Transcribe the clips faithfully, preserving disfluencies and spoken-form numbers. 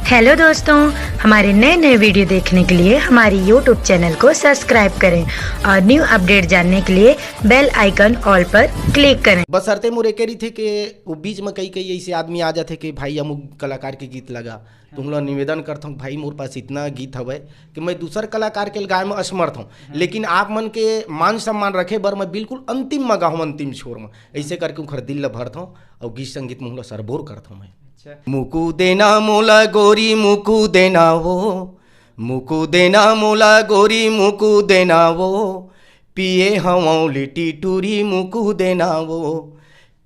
Hello दोस्तों, हमारे नए नए वीडियो देखने के लिए हमारी यूट्यूब चैनल को सब्सक्राइब करें और न्यू अपडेट जानने के लिए बेल आइकन ऑल पर क्लिक करें। बस शर्ते मोर एके रहिथे कि वो बीच में कई कई ऐसे आदमी आ जाथे कि भाई अमुक कलाकार के गीत लगा, तो हम लोग निवेदन करथों कि भाई मोर पास इतना गीत हवय कि मैं दूसर कलाकार के गाय में असमर्थ हूँ, लेकिन आप मन के मान सम्मान रखे बर मैं बिल्कुल अंतिम में गाहूँ, अंतिम छोर में। ऐसे करके उनकर दिल ल भरथों और गीत संगीत में हम लोग सरबोर करथों मैं। अच्छा। मुकु देना मोला गोरी मुकु देना वो, मुकु देना मोला गोरी मुकु देना वो, पिए हवं लिट्टी टूरी मुकु देना वो,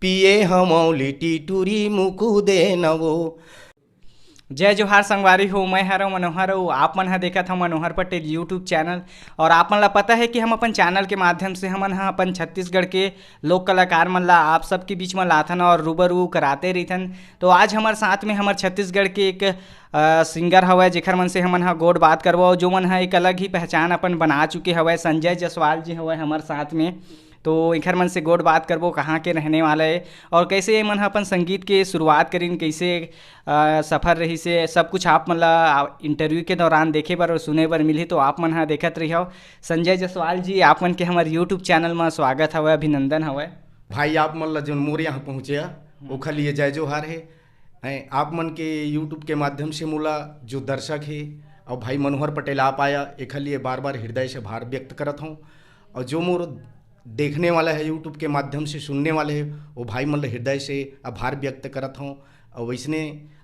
पिए हवं लिट्टी टूरी मुकु देना वो। जय जोहार संगवारी हो, मैं हरव मनोहर हो। आप मन ह देखत हव मनोहर पटेल यूट्यूब चैनल और आप मन ला पता है कि हम अपन चैनल के माध्यम से हमन ह अपन छत्तीसगढ़ के लोक कलाकार मन ला आप सबके बीच में लाथन और रूबरू कराते रहिथन। तो आज हमर साथ में हमर छत्तीसगढ़ के एक अ, सिंगर हवय जेखर मन से हमन ह गोठ बात करबो और जो मन ह एक अलग ही पहचान अपन बना चुके हवय। संजय जायसवाल जी हवय हमर साथ में, तो एखर मन से गोठ बात करबो, कहाँ के रहने वाला है और कैसे ये मन ह अपन संगीत के शुरुआत करिन, कैसे अ, सफर रहिस हे, सब कुछ आप मन ला आ, इंटरव्यू के दौरान देखे बर और सुने बर मिलही। तो आप मन ह देखत रहियो। संजय जायसवाल जी, आप मन के हमर यूट्यूब चैनल में स्वागत हवय, अभिनंदन हवय। भाई आप मन ला जोन मोर यहाँ पहुँचे हे, ओखर लिए जय जोहार है। हैं, आप मन के यूट्यूब के माध्यम से मोला जो दर्शक है और भाई मनोहर पटेल आप आया, एखर लिए बार बार हृदय से आभार व्यक्त करत हूँ। और जो मोर देखने वाला है, यूट्यूब के माध्यम से सुनने वाले है, वो भाई मन ला हृदय से आभार व्यक्त करत हूँ। और वैसने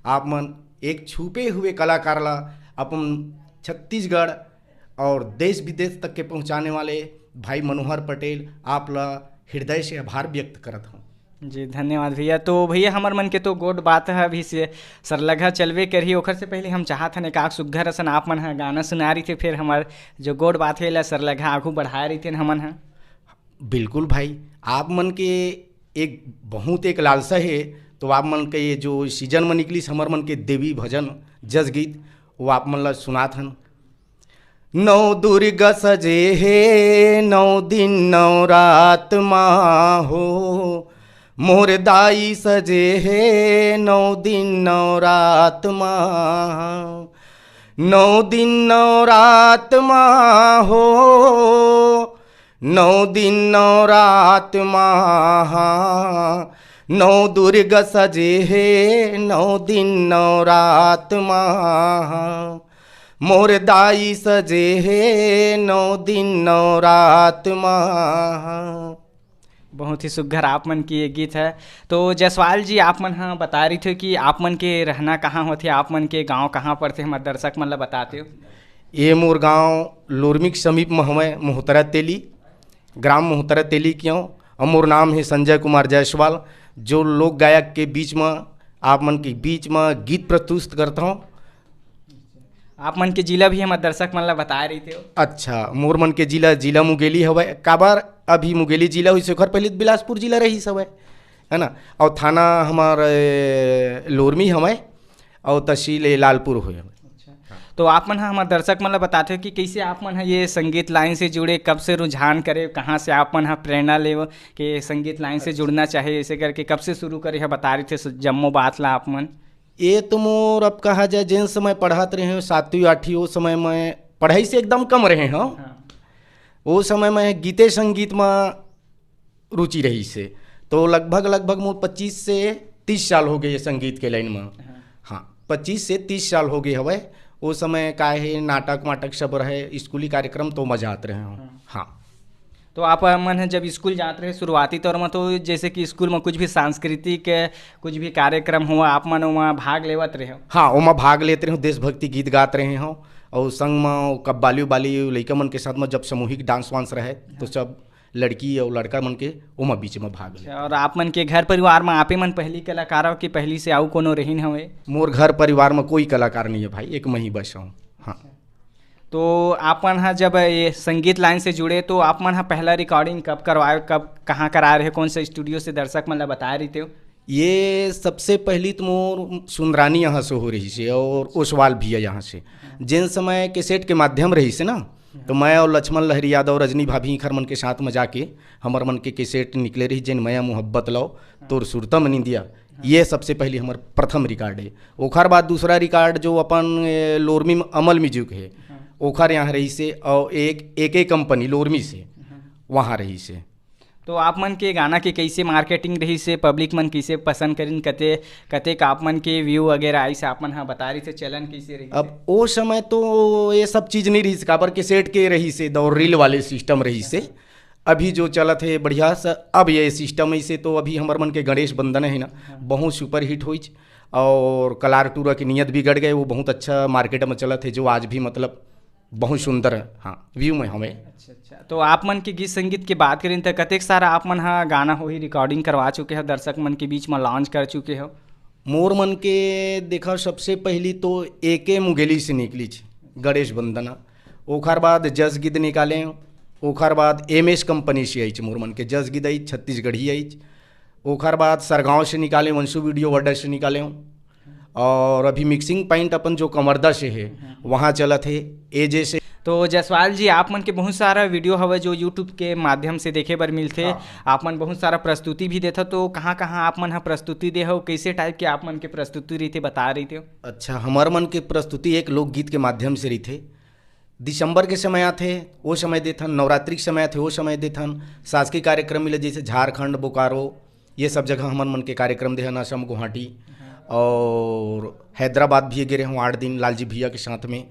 आप मन एक छुपे हुए कलाकार ला अपन छत्तीसगढ़ और देश विदेश तक के पहुँचाने वाले भाई मनोहर पटेल, आप ला हृदय से आभार व्यक्त करत हूँ। जी, धन्यवाद भैया। तो भैया, हमर मन के तो गोठ बात ह अभी से सरलघा चलबे करही, ओखर से पहले हम चाहत हन एक आख सुग्घर असन आप मन ह गाना सुना रहिथे, फिर हमर जो गोठ बात हे, एला सरलघा आगू बढ़ाए रहिथेन हमन ह। बिल्कुल भाई, आप मन के एक बहुत एक लालसा हे, तो आप मन के ये जो सीजन में निकलिस हमर मन के देवी भजन जस गीत, वो आप मन ला सुनात हन। नौ दुर्गा सजे हे नौ दिन नौ रात मा हो, मोर दाई सजे हे नौ दिन नौ रात मा। नौ दिन नौ रात मा हो, नौ दिन नौ रात मा। नौ दुर्गा सजे हे नौ दिन नौ रात मा। मोर दाई सजे हे नौ दिन नौ रात मा। बहुत ही सुघर आप मन के ये गीत है। तो जायसवाल जी, आप मन ह बता रहिथे कि आप मन के रहना कहाँ होथे, आप मन के गांव कहाँ पड़थे, हमर दर्शक मन ला बताते हो। ये मोर गांव लोरमी के समीप में हवय, मोहतरा तेली, ग्राम मोहतरा तेली के हंव। और मोर नाम है संजय कुमार जायसवाल, जो लोक गायक के बीच में, आप मन के बीच में गीत प्रस्तुत करता हूँ। आप मन के जिला भी हमर दर्शक मन ला बताए रहिथे हो। अच्छा, मोर मन के जिला, जिला मुंगेली हवय। काबर अभी मुंगेली जिला होइस, ओखर पहले तो बिलासपुर जिला रहिस हवय, है ना? और थाना हमर, ए, लोरमी हवय और तहसील ए लालपुर होय हवय। अच्छा। तो आप मन ह हमर दर्शक मन ला बताते हो कि कैसे आप मन ह ये संगीत लाइन से जुड़े, कब से रुझान करे, कहाँ से आप मन ह प्रेरणा लेव कि संगीत लाइन से जुड़ना चाहिए, ऐसे करके कब से शुरू करे ह, बता रहिथे जम्मो बात ला आप मन। ये तो मोर अब कहा जाए, जेन समय पढ़त रहे हंव, सातवीं आठवीं, वो समय मैं पढ़ाई से एकदम कम रहे हंव। हाँ। वो समय मैं गीते संगीत में रुचि रहिस हे, तो लगभग, लगभग मोर पच्चीस से तीस साल हो गए ये संगीत के लाइन में। हाँ। हाँ, पच्चीस से तीस साल हो गए हवय। वो समय का हे, नाटक वाटक सब रहे, स्कूली कार्यक्रम तो मैं जात रहे हंव। हाँ। हाँ। तो आप मन ह जब स्कूल जात रहे शुरुआती तौर में, तो जैसे कि स्कूल में कुछ भी सांस्कृतिक, कुछ भी कार्यक्रम हो, आप मन ओमा भाग लेवत रहे हो? हाँ, ओमा भाग लेत रहे हंव, देशभक्ति गीत गात रहे हंव, और संग में कब्बाली उब्बाली लइका मन के साथ में जब सामूहिक डांस वांस रहे, तो हाँ। सब लड़की और लड़का मन के ओमा बीच में भाग लेत। अच्छा, और आप मन के घर परिवार में आपे मन पहली कलाकार हो कि पहली से आऊ कोनो रहिन हवे? मोर घर परिवार में कोई कलाकार नहीं है भाई, एक मैं ही बस हंव। हाँ। तो आप मन ह जब ये संगीत लाइन से जुड़े, तो आप मन ह पहला रिकॉर्डिंग कब करवाए, कब, कहाँ कराए रहे, कौन से स्टूडियो से, दर्शक मन ला बताए रहिते हो? ये सबसे पहली तो मोर सुंदरानी यहाँ से हो रहिस हे और ओसवाल भैया यहाँ से। जेन समय कैसेट के माध्यम रहिस हे ना, तो मैं और लक्ष्मण लहरी यादव, रजनी भाभी, इखर मन के साथ में जाके हमर मन के कैसेट निकले रहिस, जेन मया मोहब्बत लव, तोर सुरता म निंदिया, ये सबसे पहली हमर प्रथम रिकॉर्ड है। ओखर बाद दूसरा रिकॉर्ड जो अपन, ए, लोरमी म-, अमल म्यूजिक है, हाँ। ओखर यहाँ रहिसे, और एक, एके कंपनी लोरमी से, हाँ। वहाँ रहिसे। तो आप मन के गाना के कैसे मार्केटिंग रहिसे, पब्लिक मन कैसे पसंद करिन, कते, कतेक आप मन के व्यू वगैरह आइस, आप मन ह बता रहिसे, चलन कैसे रहिसे? अब ओ समय तो ये सब चीज़ नहीं रहिस, काबर कैसेट के रहिसे, दौर रील वाले सिस्टम रहिसे। अभी जो चलत है बढ़िया से, अब ये सिस्टम ऐसे तो अभी हमर मन के गणेश बंदन है ना, हाँ। बहुत सुपर हिट होइच, और कलार टूरा की नियत बिगड़ गए, वो बहुत अच्छा मार्केट में चलत है, जो आज भी मतलब बहुत सुंदर, हाँ, व्यू में हमें। अच्छा, अच्छा। तो आप मन के गीत संगीत के बात करें तो कतेक सारा आप मन हा गाना होही रिकॉर्डिंग करवा चुके हो, दर्शक मन के बीच में लॉन्च कर चुके हो? मोर मन के देखा, सबसे पहली तो एके मुंगेली से निकलीच, गणेश बंदना, ओखर बाद जस गीत निकाले, ओखर बाद एम एस कंपनी से आइच, मोर मन के जस गीत आइच, छत्तीसगढ़ी आइच, ओखर बाद सरगांव से निकाले, वंशु वीडियो वर्ल्ड से निकाले, और अभी मिक्सिंग पॉइंट अपन जो कमरदा से है, हम्म। वहाँ चलत है, एजे से। तो जायसवाल जी, आप मन के बहुत सारा वीडियो हवे जो YouTube के माध्यम से देखे बर मिलथे। हाँ। आप मन बहुत सारा प्रस्तुति भी देथो, तो कहाँ-कहाँ आप मन ह प्रस्तुति दे हो, कैसे टाइप के आप मन के प्रस्तुति रहिथे, बता रहिथे? अच्छा, हमर मन के प्रस्तुति एक लोकगीत के माध्यम से रहिथे। दिसंबर के समय आथे, वो समय देथन, नवरात्रि के समय आथे, वो समय देथन। शासकीय कार्यक्रम मिले, जैसे झारखंड, बोकारो, ये सब जगह हमन मन के कार्यक्रम देहन, असम, गुवाहाटी, और हैदराबाद भी गे रहे हूँ आठ दिन लालजी भैया के साथ में,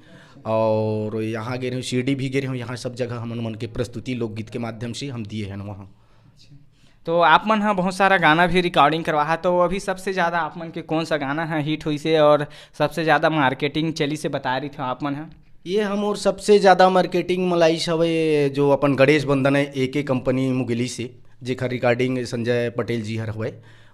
और यहाँ गे रहे हूँ, शिरडी भी गे रहे हूँ। यहाँ सब जगह हमन मन के प्रस्तुति लोकगीत के माध्यम से हम दिए हैं वहाँ। तो आप मन ह बहुत सारा गाना भी रिकॉर्डिंग करवाहा, तो अभी सबसे ज़्यादा आप मन के कौन सा गाना ह हिट होइसे और सबसे ज़्यादा मार्केटिंग चलिसे, बता रहिथे आप मन ह? ये हमर सबसे ज़्यादा मार्केटिंग म लाइस हवे, जो अपन गणेश बंदन है, एके कंपनी मुंगेली से, जेखर रिकॉर्डिंग संजय पटेल जी हर हवे,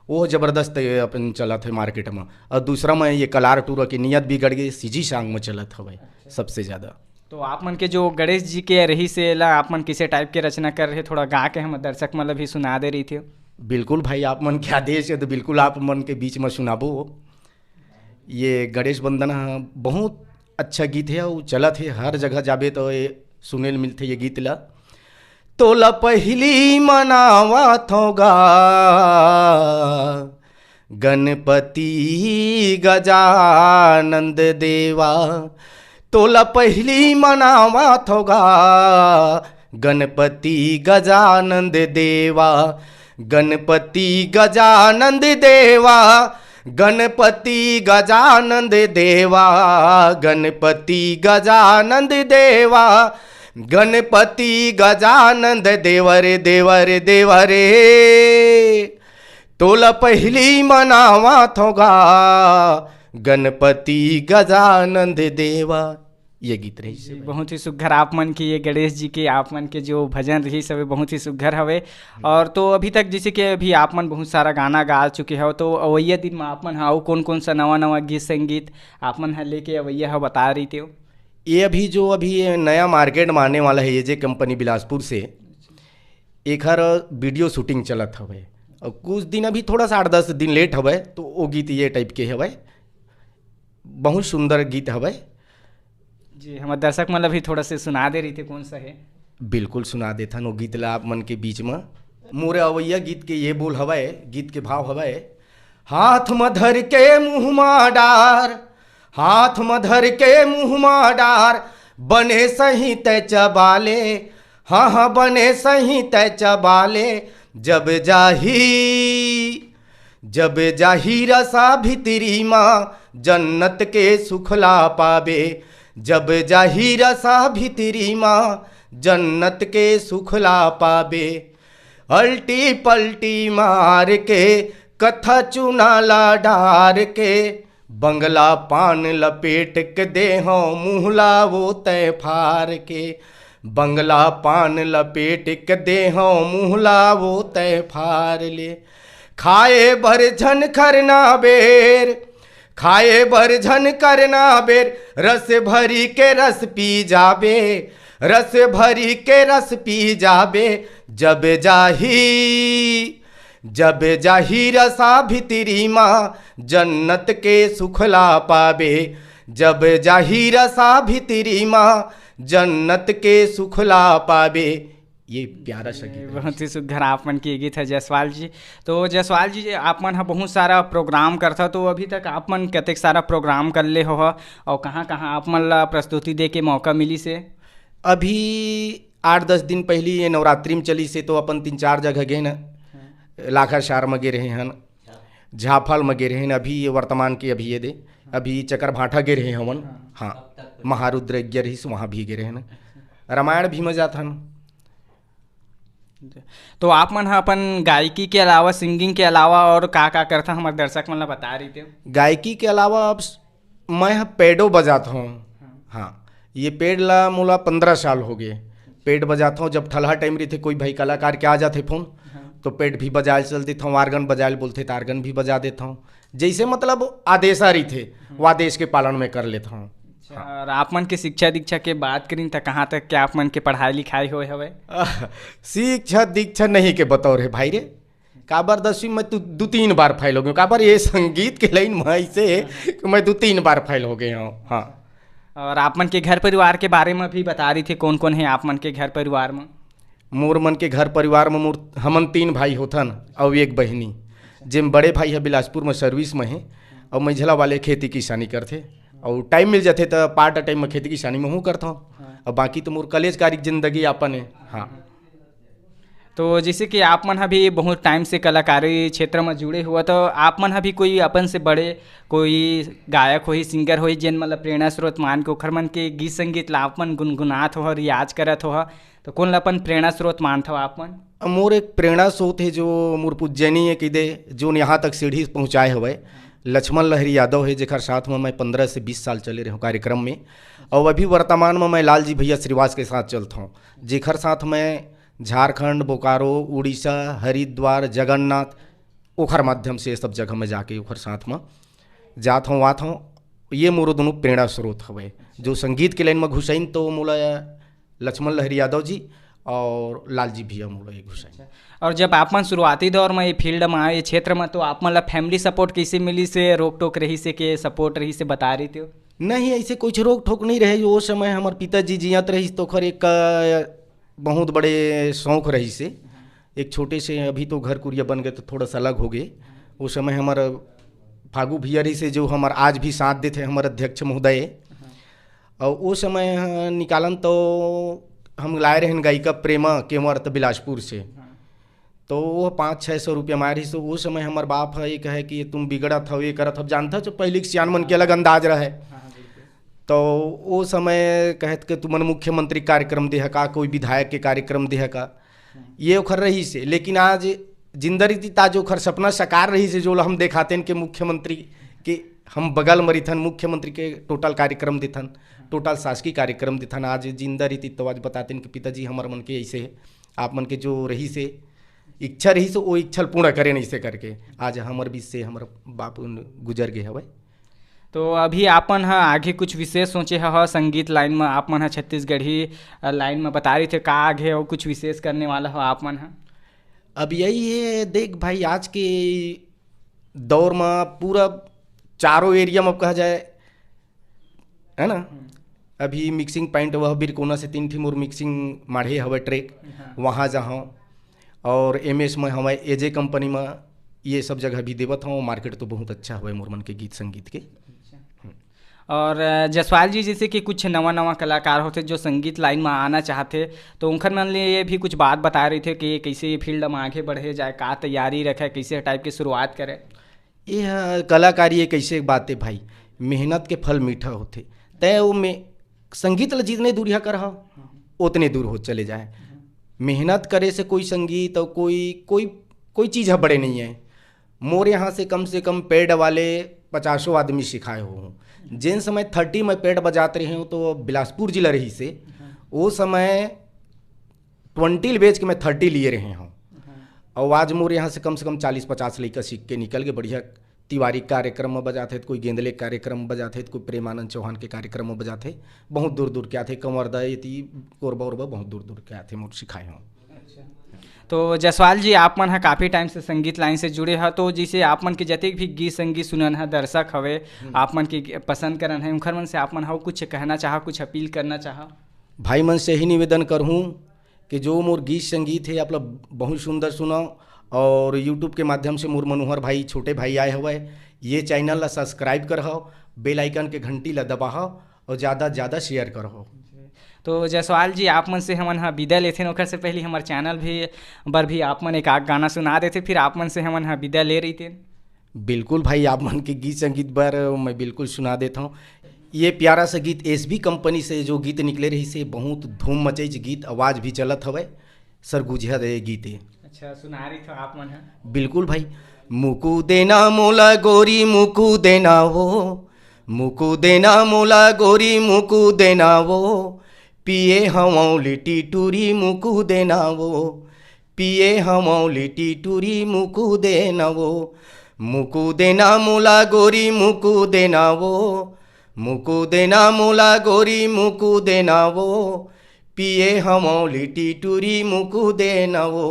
वो जबरदस्त अपन चलत है मार्केट में। और दूसरा में ये कलार टूरा की नियत बिगड़ गई, सीजी सॉन्ग में चलत हवे सबसे ज़्यादा। तो आप मन के जो गणेश जी के रहिसे ला आप मन किसे टाइप के रचना कर रहे, थोड़ा गा के हम दर्शक मन ला भी सुना दे रहिथे। बिल्कुल भाई, आप मन के आदेश है तो बिल्कुल आप मन के बीच में सुनाबो। ये गणेश बंदन ह बहुत अच्छा गीत है, वो चलत है, हर जगह जाबे तो ये सुने ल मिलथे ये गीत ला। तोला पहिली मनावत हौं गा गणपति गजानंद देवा, तोला पहिली मनावत हौं गा गणपति गजानंद देवा, गणपति गजानंद देवा, गणपति गजानंद देवा, गणपति गजानंद देवा, गणपति गजानंद देवा रे, देवा रे, देवा रे। तोला पहिली मनावत हौं गा गणपति गजानंद देवा। ये गीत रहिस जी, हवे। बहुत ही सुघर आप मन के, ये गणेश जी के आप मन के जो भजन रहिस हवे, बहुत ही सुघर हवे। और तो अभी तक जैसे कि अभी आप मन बहुत सारा गाना गा चुके हो, तो अवइया दिन में आप मन ह अउ कौन कौन सा नवा नवा गीत संगीत आप मन ह लेके अवइया हो, बता रहिथे हो? ये अभी जो अभी ये नया मार्केट में आने वाला है, एजे कंपनी बिलासपुर से, एखर वीडियो शूटिंग चलत हवे और कुछ दिन, अभी थोड़ा सा आठ दस दिन लेट हवे, तो वो गीत ये टाइप के हवे, बहुत सुंदर गीत हवे। जी, हमर दर्शक मन ला भी थोड़ा से सुना दे रहिथे, कौन सा है? बिल्कुल सुना देथन वो गीत ला आप मन के बीच में। मोरे अवइया गीत के ये बोल हवय, गीत के भाव हवय, हाथ म धर के मुंह म डार, हाथ म धर के मुंह म डार, बने सही तै चबा ले, हाँ हाँ बने सही तै चबा ले, जब जाही जब जाही रसा भितरी मा जन्नत के सुखला पाबे, जब जाही रसा भितरी मा जन्नत के सुखला पाबे। अल्टी पल्टी मार के कथा चुना ला डार के, बंगला पान लपेट के देहो मुहला वो तय फार के, बंगला पान लपेट के देहो मुहला वो तय फार ले। खाए बर झन खरना बेर, खाए बर झन करना बेर, रस भरी के रस पी जाबे, रस भरी के रस पी जाबे। जब जाही जब जाही रसा भितरी मा जन्नत के सुखला पाबे, जब जाही रसा भितरी मा जन्नत के सुखला पाबे। ये प्यारा सा गीत है। बहुत ही सुघर आप मन के गीत है, जायसवाल जी। तो जायसवाल जी, आप मन ह बहुत सारा प्रोग्राम करथा, तो अभी तक आप मन कतेक सारा प्रोग्राम कर ले हो, और कहाँ कहाँ आप मन ला प्रस्तुति दे के मौका मिलिस हे? अभी आठ दस दिन पहली ये नवरात्रि में चलिस हे, तो अपन तीन चार जगह गे न। लाखासार में गे रहे हन, झाफल में गे रहे हन, अभी ये वर्तमान के अभी ये दे, अभी चकरभाठा गे रहे हवन। हाँ, महारुद्र यज्ञ रहिस, वहाँ भी गे रहे हन। रामायण भी में जाथन। तो आप मन ह अपन गायकी के अलावा, सिंगिंग के अलावा और का का करथा, हमर दर्शक मन ला बता रही थे? गायकी के अलावा अब स-, मैं ह पैडो बजात हूँ। हाँ, ये पैड ला मोला पंद्रह साल हो गए। पैड बजात हूँ, जब ठलहा टाइम रहिथे, कोई भाई कलाकार के आ जाथे फोन, तो पैड भी बजाए चल देत हूँ, आर्गन बजाए ल बोलथे त आर्गन भी बजा देत हूँ। जैसे मतलब आदेशा रहिथे, वो आदेश के पालन मैं कर लेत हूँ। अच्छा, हाँ। और आप मन के शिक्षा दीक्षा के बात करिन त कहाँ तक के आप मन के पढ़ाई लिखाई होए हवे? शिक्षा दीक्षा नहीं के बतौर है भाई रे। काबर दसवीं में तू दू तीन बार फेल हो गए, काबर ये संगीत के लाइन में ऐसे है कि मैं दू तीन बार फेल हो गए हूँ। हाँ। और आप मन के घर परिवार के बारे में भी बता रही थे, कौन कौन है आप मन के घर परिवार में? मोर मन के घर परिवार में मोर, हमन तीन भाई होथन और एक बहिनी, जेम बड़े भाई है बिलासपुर में सर्विस में है, और मझला वाले खेती किसानी करथे, और टाइम मिल जाथे त पार्ट टाइम में खेती किसानी में हूँ करता हूँ। हाँ। और बाकी तो मोर कॉलेज कारी जिंदगी अपन है। हाँ। तो जैसे कि आप मन ह भी बहुत टाइम से कलाकारी क्षेत्र में जुड़े हुआ, तो आप मन ह भी कोई अपन से बड़े कोई गायक होही, सिंगर होही, जेन मतलब प्रेरणा स्रोत मान के ओखर मन के गीत संगीत ला आप मन गुनगुनात हो, रियाज करत हो, तो कौन ला अपन प्रेरणा स्रोत मानत हो आप मन? मोर एक प्रेरणा स्रोत है जो मोर पूजनीय किदे, जो यहाँ तक सीढ़ी पहुँचाए हवय, लक्ष्मण लहरी यादव है, जेकर साथ में मैं पंद्रह से बीस साल चले रहे हूँ कार्यक्रम में। और अभी वर्तमान में मैं लालजी भैया श्रीवास के साथ चलता हूँ, जेकर साथ मैं झारखंड, बोकारो, उड़ीसा, हरिद्वार, जगन्नाथ, ओखर माध्यम से सब जगह में जाके ओखर साथ में जात हूँ, आत हूँ। ये मोरो दोनों प्रेरणा स्रोत हवे। जो संगीत के लाइन में घुसाइन तो मोला लक्ष्मण लहरी यादव जी और लालजी भैया मोला ये घुसाइन। और जब आप मन शुरुआती दौर में ये फील्ड में आए, ये क्षेत्र में, तो आप मन ला फैमिली सपोर्ट कैसे मिलिस हे? रोक टोक रहिस हे के सपोर्ट रहिस हे, बता रही थे? नहीं, ऐसे कुछ रोक टोक नहीं रहे। वो समय हमारे पिताजी जियत रहिस तो ओखर एक, अ, बहुत बड़े शौक रहिस हे। एक छोटे से, अभी तो घर कुरिया बन गए तो थोड़ा सा अलग हो गए। उस समय हमारा फागू भैया रहिस हे जो हमार आज भी साथ देते हैं, हमारे अध्यक्ष महोदय। और वो समय ह निकालन तो हम लाए रहन गायिका प्रेमा केंवट बिलासपुर से। हाँ। तो वो पाँच छः सौ रुपया मार रही। तो वो समय हमार बाप है, ये कहे कि "तुम बिगड़त हो, ये करत हो।" जानता जो पहले के सियान मन के अलग अंदाज रहे। हाँ, हाँ, बिल्कुल। तो वो समय कहत के तुमन मुख्यमंत्री कार्यक्रम देह का, कोई विधायक के कार्यक्रम देह का, ये ओखर रहिस हे। लेकिन आज जिंदा रहितिस त आज ओखर सपना साकार रहिस हे, जो ला हम देखातेन के मुख्यमंत्री के हम बगल म रहिथन, मुख्यमंत्री के टोटल कार्यक्रम देथन, टोटल शासकीय कार्यक्रम देथन। आज जिंदा रहितिस तो आज बतातेन कि पिताजी हमर मन के ऐसे हे, आप मन के जो रहिस हे, इच्छा रहिस हे, वो इच्छा ल पूर्ण करेन ऐसे करके। आज हमर बीच से हमर बाप गुजर गए हवय। तो अभी आप मन ह आगे कुछ विशेष सोचे ह, ह संगीत लाइन म, आप मन ह छत्तीसगढ़ी, अ, लाइन म बता रही थे, का आगे अउ कुछ विशेष करने वाला हो आप मन ह? अब यही है, देख भाई, आज के दौर म पूरा चारों एरिया म कहा जाए, है ना? हम्म। अभी मिक्सिंग पॉइंट वह बिरकोना से तीन ठी मोर मिक्सिंग माढ़े हवय ट्रैक, हाँ। वहाँ जाहूँ। और एम एस में हवय एजे कंपनी में, ये सब जगह भी देवत हूँ। मार्केट तो बहुत अच्छा हवय मोर मन के गीत संगीत के। अच्छा। हम्म। और, अ, जसवाल जी, जैसे कि कुछ नवा नवा कलाकार होते जो संगीत लाइन में आना चाहते, तो उनखर मन लिए भी कुछ बात बता रही थे कि कैसे ये फील्ड में आगे बढ़े जाए, का तैयारी रखे, कैसे टाइप की शुरुआत करे? ये ह-, कलाकारी एक ऐसे बात है भाई, मेहनत के फल मीठा होथे। तय वो में संगीत ल जितने दूरिहा करहा, उतने दूर हो चले जाए। मेहनत करे से कोई संगीत और कोई, कोई, कोई चीज़ ह बड़े नहीं है। मोर यहाँ से कम से कम पैड वाले पचासों आदमी सिखाए हो हूँ। जिन समय थर्टी में पैड बजात रहे हूँ, तो बिलासपुर जिला रही से, वो समय ट्वेंटी बेच के मैं थर्टी लिए रहे हूँ। हाँ। और आज मोर यहाँ से कम से कम चालीस पचास लइका सीख के निकल के बढ़िया तिवारी कार्यक्रम में बजाथे, तो कोई गेंदले कार्यक्रम में बजाथे, तो कोई प्रेमानंद चौहान के कार्यक्रम में बजाथे। बहुत दूर दूर के आथे, कंवरदा, एती कोरबा उरबा बहुत दूर दूर के आथे, मोर सिखाए हूँ। अच्छा। तो जसवाल जी, आप मन ह काफ़ी टाइम से संगीत लाइन से जुड़े ह, तो जैसे आप मन के जतेक भी गीत संगीत सुनन ह, दर्शक हवे, हम्म। आप मन के पसंद करन है, उनखर मन से आप मन ह कुछ कहना चाह, कुछ अपील करना चाह? भाई मन से ही निवेदन करहूँ कि जो मोर गीत संगीत हे, आप ला बहुत सुंदर सुनाओ। और YouTube के माध्यम से मोर मनोहर भाई, छोटे भाई आए हवय, ये चैनल ला सब्सक्राइब करहव, बेल आइकन के घंटी ला दबाहव और ज़्यादा से ज़्यादा शेयर करहव। तो जायसवाल जी, आप मन से हमन ह विदा लेथेन, ओकर से पहले हमर चैनल भी बर भी आप मन एक आध गाना सुना देते, फिर आप मन से हमन ह विदा ले रहितेन। बिल्कुल भाई, आप मन के गीत संगीत बर मैं बिल्कुल सुना देता हूँ। ये प्यारा सा गीत एसबी कंपनी से जो गीत निकले रहिसे, बहुत धूम मचइच गीत, आवाज़ भी चलत हवय। सरगुजिहा दे गीत हे। अच्छा, सुना रही तो आप मन ह। बिल्कुल भाई। मुकु देना मोला गोरी, मुकु देना वो, मुकु देना मोला गोरी, मुकु देना वो, पिए हवं लिट्टी टूरी, मुकु देना वो, पिए हवं लिट्टी टूरी, मुकु देना वो, मुकु देना मोला गोरी, मुकु देना वो, मुकु देना मोला गोरी, मुकु देना वो, पिए हवं लिट्टी टूरी, मुकु देना वो,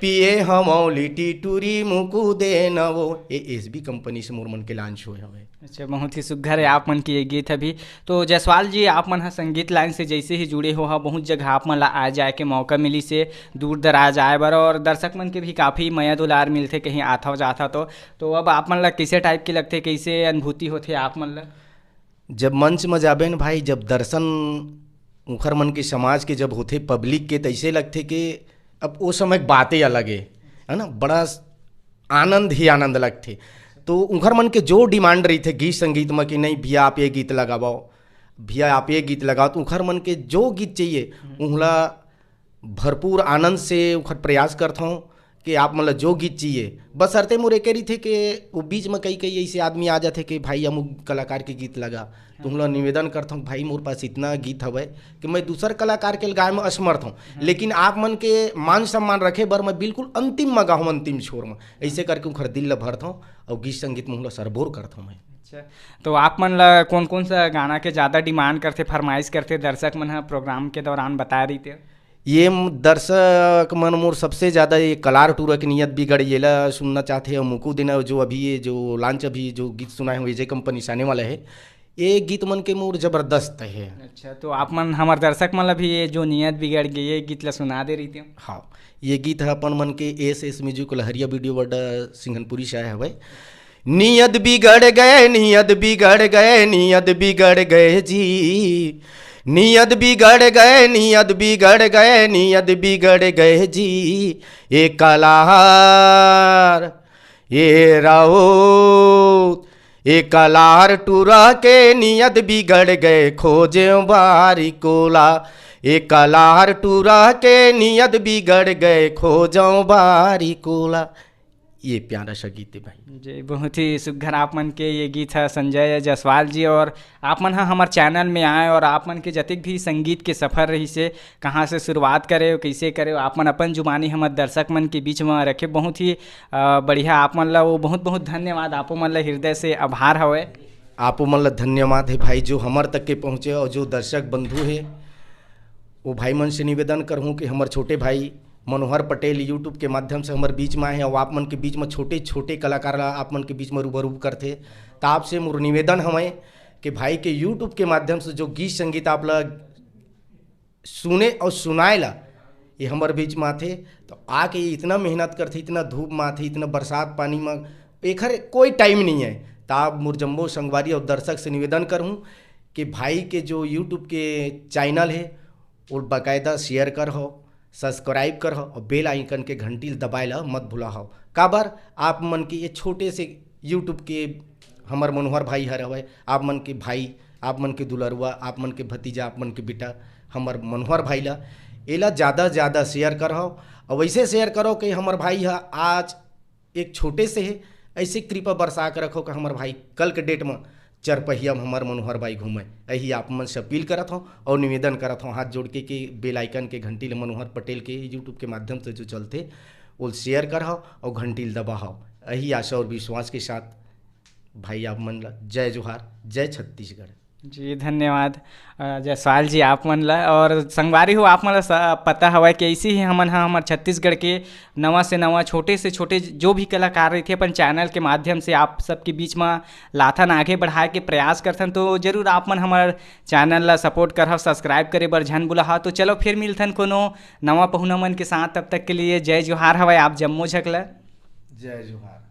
पिए हवं लिट्टी टूरी, मुकु देना वो। ये एसबी कंपनी से मोर मन के लॉन्च होए हवे। अच्छा, बहुत ही सुघर है आप मन के ये गीत अभी। तो जायसवाल जी, आप मन ह संगीत लाइन से जैसे ही जुड़े हो हा, बहुत जगह आप मन ला आ जाए के मौका मिलिसे, दूर दराज आए बर, और दर्शक मन के भी काफ़ी मया दुलार मिलथे, कहीं आथव जाथव तो। तो अब आप मन ला कैसे टाइप के लगथे, कैसे अनुभूति होथे आप मन ला? जब मंच में जाबे न भाई, जब दर्शन उखर मन के, समाज के जब होथे, पब्लिक के, तैसे लगथे कि अब वो समय के बातें अलग है, है ना, बड़ा आनंद ही आनंद लगथे। तो उखर मन के जो डिमांड रहिथे गीत संगीत में कि नहीं भैया आप ये गीत लगावो, भैया आप ये गीत लगाओ, तो उखर मन के जो गीत चाहिए, उहला भरपूर आनंद से उखर प्रयास करथौं कि आप मन ल जो गीत चाहिए। बशर्ते मोर एके रहिथे कि वो बीच में कई कई ऐसे आदमी आ जाथे कि भाई अमुक कलाकार के गीत लगा, तो उहला निवेदन करथौं कि भाई मोर पास इतना गीत हवय कि मैं दूसर कलाकार के गाय में असमर्थ हौं, लेकिन आप मन के मान सम्मान रखे बर मैं बिल्कुल अंतिम में गाहूँ, अंतिम छोर में। ऐसे करके उखर दिल ल भरथौं और गीत संगीत में उहला सरबोर करथौं मैं। अच्छा, तो आप मन ला कौन कौन सा गाना के ज़्यादा डिमांड करथे, फरमाइश करथे दर्शक मन ह प्रोग्राम के दौरान बताए रहिथे? ये म-, दर्शक मन मोर सबसे ज़्यादा ये कलार टूरा के नियत बिगड़, येला सुनना चाहथे, और मुकु देना जो अभी ये जो लॉन्च, अभी जो गीत सुनाए हौं, विजय कंपनी से आने वाला है, ये गीत मन के मोर जबरदस्त है। अच्छा, तो आप मन हमर दर्शक मन ला भी ये जो नियत बिगड़ गे, ये गीत ला सुना दे रहिते। हाँ, ये गीत है अपन मन के एस एस म्यूजिक लहरिया वीडियो वर्ल्ड सिंघनपुरी से आए हवय। नियत बिगड़ गए, नियत बिगड़ गए, नियत बिगड़ गए जी। नियत बिगड़ गए, नियत बिगड़ गए, नियत बिगड़ गए जी। ए कलार, ए राउत, ए कलार टूरा के नियत बिगड़ गए, खोजे बारी कोला। ए कलार टूरा के नियत बिगड़ गए, खोजो बारी कोला। ये प्यारा सा गीत है भाई। जी, बहुत ही सुघर आप मन के ये गीत है संजय जायसवाल जी। और आप मन ह हमर चैनल में आए और आप मन के जतिक भी संगीत के सफर रहिसे, कहाँ से शुरुआत करे हो, कैसे करे हो, आप मन अपन जुबानी हमर दर्शक मन के बीच में रखे। बहुत ही अ, बढ़िया, आप मन ला वो बहुत बहुत धन्यवाद, आपो मन ला हृदय से आभार हवे। आपो मन ला धन्यवाद है भाई, जो हमर तक के पहुँचे और जो दर्शक बंधु है, वो भाई मन से निवेदन करहूँ कि हमर छोटे भाई मनोहर पटेल YouTube के माध्यम से हमर बीच में आए हैं और आप मन के बीच में छोटे छोटे कलाकार ला आप मन के बीच में रूबरू करथे। त आपसे मोर निवेदन हवय कि भाई के YouTube के माध्यम से जो गीत संगीत आप ला सुने और सुनाए ला ये हमर बीच में आथे, तो आके ये इतना मेहनत करथे, इतना धूप में आथे, इतना बरसात पानी में, एखर कोई टाइम नहीं है। त आप मोर जम्मो संगवारी और दर्शक से निवेदन करहूँ कि भाई के जो YouTube के चैनल है, वो बाकायदा शेयर कर हो, सब्सक्राइब कर हो और बेल आइकन के घंटी ल दबाए ला मत भुला हो। काबर आप मन के ये छोटे से YouTube के हमर मनोहर भाई हर हवय, आप मन के भाई, आप मन के दुलरुआ, आप मन के भतीजा, आप मन के बेटा, हमर मनोहर भाई ला, एला ज़्यादा से ज़्यादा शेयर कर हो। और वैसे शेयर करो कि हमर भाई ह आज एक छोटे से है, ऐसे कृपा बरसा के रखो कि हमर भाई कल के डेट में चरपहिया में हमर मनोहर भाई घूमे। यही आप मन से अपील करत हौं और निवेदन करत हौं हाथ जोड़ के कि बेल आइकन के घंटी ले मनोहर पटेल के YouTube के माध्यम से जो चलथे, वो शेयर कर हो और घंटी ल दबा हो। यही आशा और विश्वास के साथ भाई आप मन ला जय जोहार, जय छत्तीसगढ़। जी, धन्यवाद। अ, जायसवाल जी, आप मन ला, और संगवारी हो, आप मन ला स-, पता हवय कि ऐसे ही हमन ह, हमर छत्तीसगढ़ के नवा से नवा, छोटे से छोटे जो भी कलाकार रहिथे, अपन चैनल के माध्यम से आप सबके बीच म लाथन, आगे बढ़ाए के प्रयास करथन। तो जरूर आप मन हमर चैनल ला सपोर्ट करहव, सब्सक्राइब करे बर झन भुलाहा। तो चलो, फिर मिलथन कोनो नवा पहुना मन के साथ। तब तक के लिए जय जोहार हवय आप जम्मो झक ला। जय जोहार।